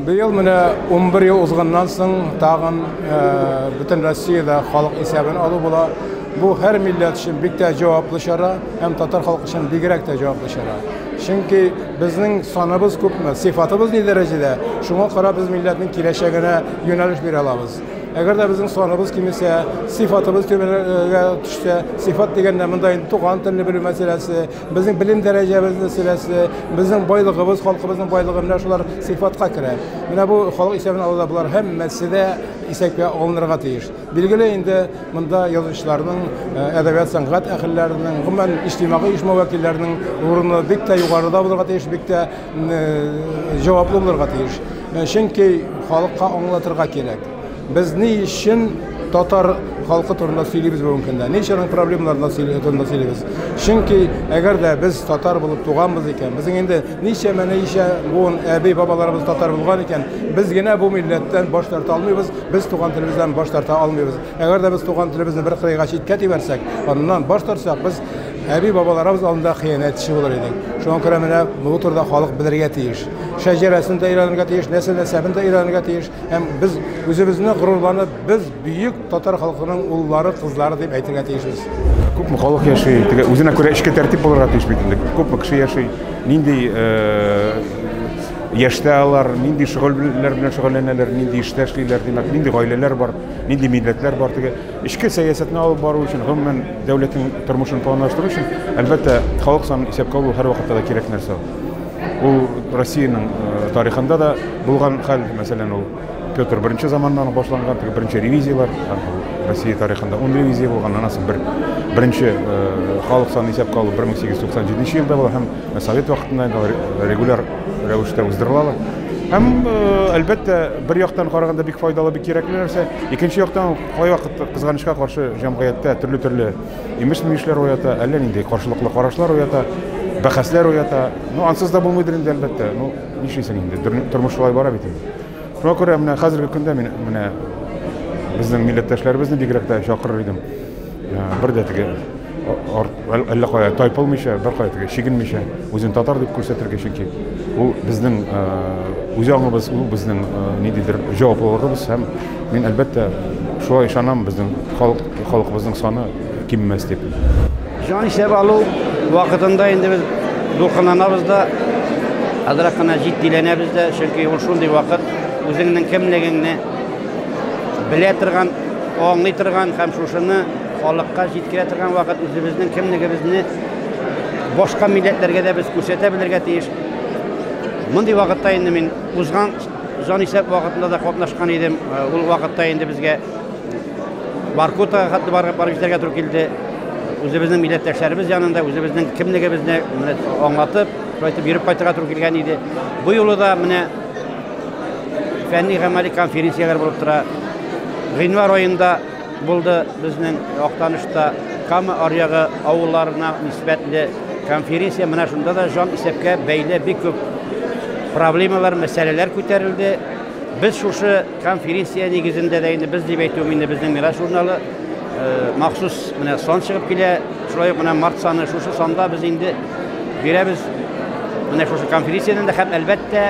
Быел менә 11 ел узганнан соң тагын бөтен Россиядә халык исәбен алу була. Бу һәр милләт өчен бик тә җаваплы чара һәм татар халкы өчен бигрәк тә җаваплы чара. Чөнки безнең саныбыз күпме, сыйфатыбыз ни дәрәҗәдә, шуңа карап без милләтнең киләчәгенә юнәлеш бирә алабыз. Әгәр дә безнең саныбыз кимесә, сыйфатыбыз түбәнгә төшсә, сыйфат дигәндә монда инде туган телне белү мәсьәләсе, безнең белем дәрәҗәбез мәсьәләсе, безнең байлыгыбыз, халкыбызның байлыгы менә шулар сыйфатка керә. Менә бу халык исәбен алуда болар һәммәсе дә исәпкә алынырга тиеш. Билгеле инде, монда язучыларның, әдәбият сәнгать әһелләренең, гомумән иҗтимагый оешма вәкилләренең урыны бик тә югарыда булырга тиеш, бик тә җаваплы булырга тиеш. Чөнки халыкка аңлатырга кирәк. Без ни өчен татар халкы турында сөйлибез бүгенге көндә? Ни өчен аның проблемалары турында сөйлибез? Чөнки әгәр дә без татар булып туганбыз икән, безнең инде ничәмә ничә буын әби бабаларыбыз татар булган икән, без генә бу милләттән баш тарта алмыйбыз, без туган телебездән баш тарта алмыйбыз. Әгәр дә без туган телебезне бер кырыйга читкә тибәрсәк, аннан баш тартсак, без әби бабаларыбыз алдында хыянәтче булыр идек. Шуңа күрә менә бу турыда халык белергә тиеш. Шәҗәрәсен дә өйрәнергә тиеш, нәсел-нәсәбен дә өйрәнергә тиеш. Һәм без үзебезне горурланып, без бөек татар халкының уллары, кызлары дип әйтергә тиешбез. Күпме халык яши, теге үзенә күрә эчке тәртип булырга тиеш бит инде. Күпме кеше яши, нинди яшьтә алар, нинди шөгыльләр белән шөгыльләнәләр, нинди эштә эшлиләр, димәк, нинди гаиләләр бар, нинди милләтләр бар теге. Эчке сәясәтне алып бару өчен, гомумән, дәүләтнең тормышын планлаштыру өчен, әлбәттә, халык санын исәпкә алу һәрвакытта да кирәк нәрсә. Ул Россиянең тарихында да булган хәл, мәсәлән, ул Петр I заманнан ук башланган, теге беренче ревизияләр, Россия тарихында 10 ревизия булган, аннан соң бер беренче халык санын исәпкә алу 1897 елда була һәм совет вакытында инде регуляр рәвештә уздырылалар. Һәм, әлбәттә, бер яктан караганда бик файдалы, бик кирәкле нәрсә, икенче яктан кайвакыт кызганычка каршы җәмгыятьтә төрле-төрле имеш-мимешләр уята, әллә нинди каршылыклы карашлар уята, бәхәсләр уята. Ну, ансыз да булмыйдыр инде, әлбәттә. Ну, нишлисең инде, тормыш шулай бара бит инде. Шуңа күрә менә хәзерге көндә мин менә безнең милләттәшләребезне бигрәк тә чакырыр идем. Бер дә теге әллә кая тайпылмыйча, бер кая теге чигенмичә, үзен татар дип күрсәтергә, чөнки ул безнең үз аңыбыз, ул безнең ниндидер җаваплылыгыбыз һәм мин, әлбәттә, шулай ышанам, безнең халык, халкыбызның саны кимемәс дип. Җан исәп алу вакытында инде без дулкынланабыз да, азрак кына җитдиләнәбез дә, чөнки ул шундый вакыт, үзеңнең кемлегеңне белә торган, аңлый торган һәм шушыны халыкка җиткерә торган вакыт, үзебезнең кемлегебезне башка милләтләргә дә без күрсәтә белергә тиеш. Мондый вакытта инде мин узган җанисәп вакытында да катнашкан идем. Ул вакытта инде безгә Воркутага хәтле барып барып җитәргә туры килде. Үзебезнең милләттәшләребез янында үзебезнең кемлегебезне менә аңлатып, шулай итеп йөреп кайтырга туры килгән иде. Бу юлы да менә фәнни гамәли конференцияләр булып тора. Гыйнвар аенда булды безнең Актанышта Кама аръягы авылларына нисбәтле конференция. Менә шунда да җан исәпкә бәйле бик күп проблемалар, мәсьәләләр күтәрелде. Без шушы конференция нигезендә дә инде без дип әйтүем инде безнең Мирас журналы махсус менә сан чыгып килә. Шулай ук менә март саны, шушы санда без инде бирәбез менә шушы конференциядән дә һәм әлбәттә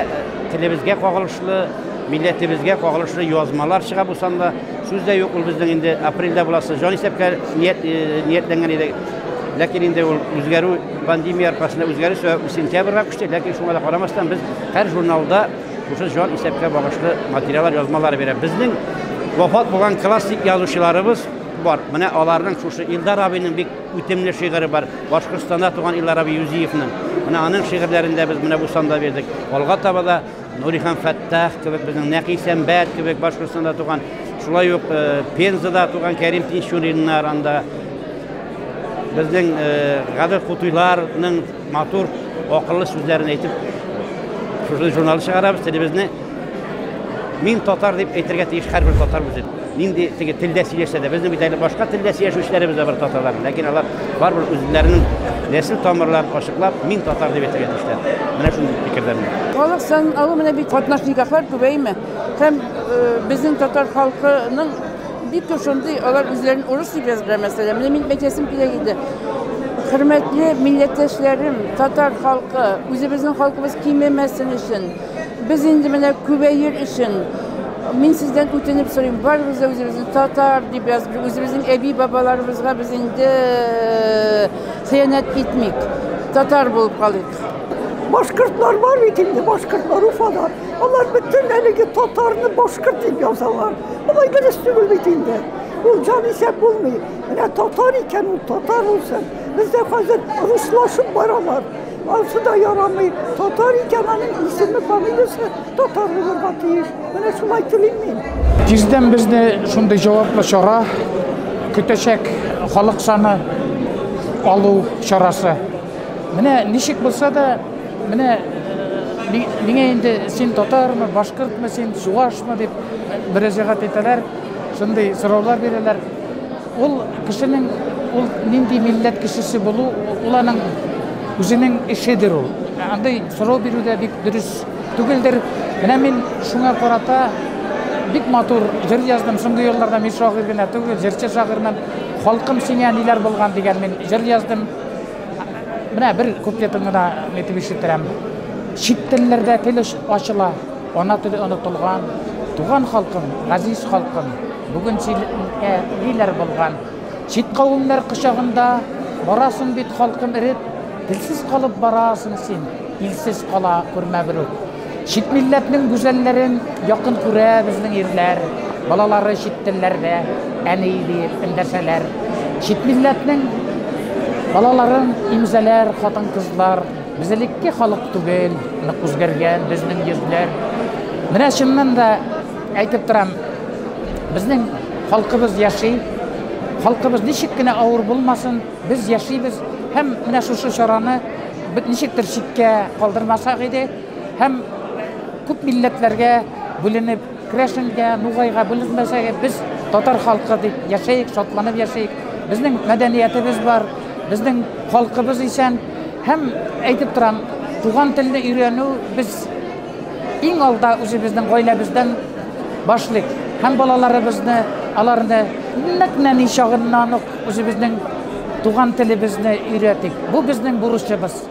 телебезгә кагылышлы, милләтебезгә кагылышлы язмалар чыга бу санда. Сүз дә юк, ул безнең инде апрельдә буласы җан исәпкә ният, ниятләнгән иде. Ләкин инде ул үзгәрү, пандемия аркасында үзгәрү сәбәпле сентябрьгә күчте. Ләкин шуңа да карамастан без һәр журналда шушы җан исәпкә багышлы материаллар, язмалар бирә. Безнең вафат булган классик язучыларыбыз бар. Менә аларның шушы Илдар абыйның бик үтемле шигыре бар. Башкортстанда туган Илдар абый Юзиевның. Менә аның шигырьләрен дә без менә бу санда бирдек. Алга таба да Нурихан Фәттах кебек, безнең Нәкый Сәнбәт кебек Башкортстанда туган, шулай ук Пензада туган Кәрим Тинчуриннар анда, безнең Гадел Кутуйларның матур, акыллы сүзләрен әйтеп, шушы журнал чыгарабыз, телебезне мин татар дип әйтергә тиеш һәрбер татар үзе. Нинди теге телдә сөйләшсә дә, безнең бит әле башка телдә сөйләшүчеләребез дә бар татарлар, ләкин алар барыбер үзләренең нәсел тамырларын ачыклап, мин татар дип әйтергә тиешләр. Менә шундый фикердә мин. Халык санын алу менә бит катнаш никахлар күбәйме? Һәм безнең татар халкының бик күп шундый, алар үзләрен урыс дип яздыра, мәсәлән. Менә мин әйтәсем килә иде. Хөрмәтле милләттәшләрем, татар халкы, үзебезнең халкыбыз кимемәсен өчен, Без инде менә күбәер өчен мин сездән үтенеп сорыйм, барыбыз да үзебезне татар дип язып, үзебезнең әби-бабаларыбызга без инде хыянәт итмик, татар булып калыйк. Башкортлар бар бит инде, башкортлар Уфада. Алар бөтен әлеге татарны башкорт дип язалар. Алай дөрес түгел бит инде. Ул җан исәп булмый. Менә татар икән, ул татар булсын. Бездә хәзер руслашып баралар. Ансы да ярамый. Татар икән, аның исеме, фамилиясе татар булырга тиеш. Менә шулай телим мин. Тиздән безне шундый җаваплы чара көтәчәк, халык саны алу чарасы. Менә ничек булса да, менә миңа инде син татармы, башкортмы, син чуашмы дип мөрәҗәгать итәләр, шундый сораулар бирәләр. Ул кешенең ул нинди милләт кешесе булу, ул аның үзенең эшедер ул. Андый сорау бирү дә бик дөрес түгелдер. Менә мин шуңа карата бик матур җыр яздым. Соңгы елларда мин шагыйрь генә түгел, җырчы шагыйрьмен. Халкым сиңа ниләр булган дигән мин җыр яздым. Менә бер куплетын гына әйтеп ишеттерәм. Чит телләрдә тел ачыла, ана теле онытылган. Туган халкым, газиз халкым, бүген сиңа ниләр булган? Чит кавемнәр кочагында барасың бит халкым эреп, телсез калып барасың син, илсез кала күрмә берүк. Чит милләтнең гүзәлләрен якын күрә безнең ирләр, балалары чит телләрдә әни диеп эндәшәләр. Чит милләтнең балаларын имзәләр хатын-кызлар. Без элекке халык түгел, нык үзгәргән безнең йөзләр. Менә чыннан да әйтеп торам, безнең халкыбыз яши, халкыбыз ничек кенә авыр булмасын, без яшибез һәм менә шушы чараны ничектер читкә калдырмасак иде һәм күп милләтләргә бүленеп, керәшенгә, нугайга бүленмәсәк, без татар халкы дип яшәйек, шатланып яшәйек. Безнең мәдәниятебез бар, безнең халкыбыз исән һәм әйтеп торам, туган телне өйрәнү без иң алда үзебезнең гаиләбездән башлыйк һәм балаларыбызны, аларны нәкъ нәни чагыннан ук үзебезнең туган телебезне өйрәтик. Бу безнең бурычыбыз.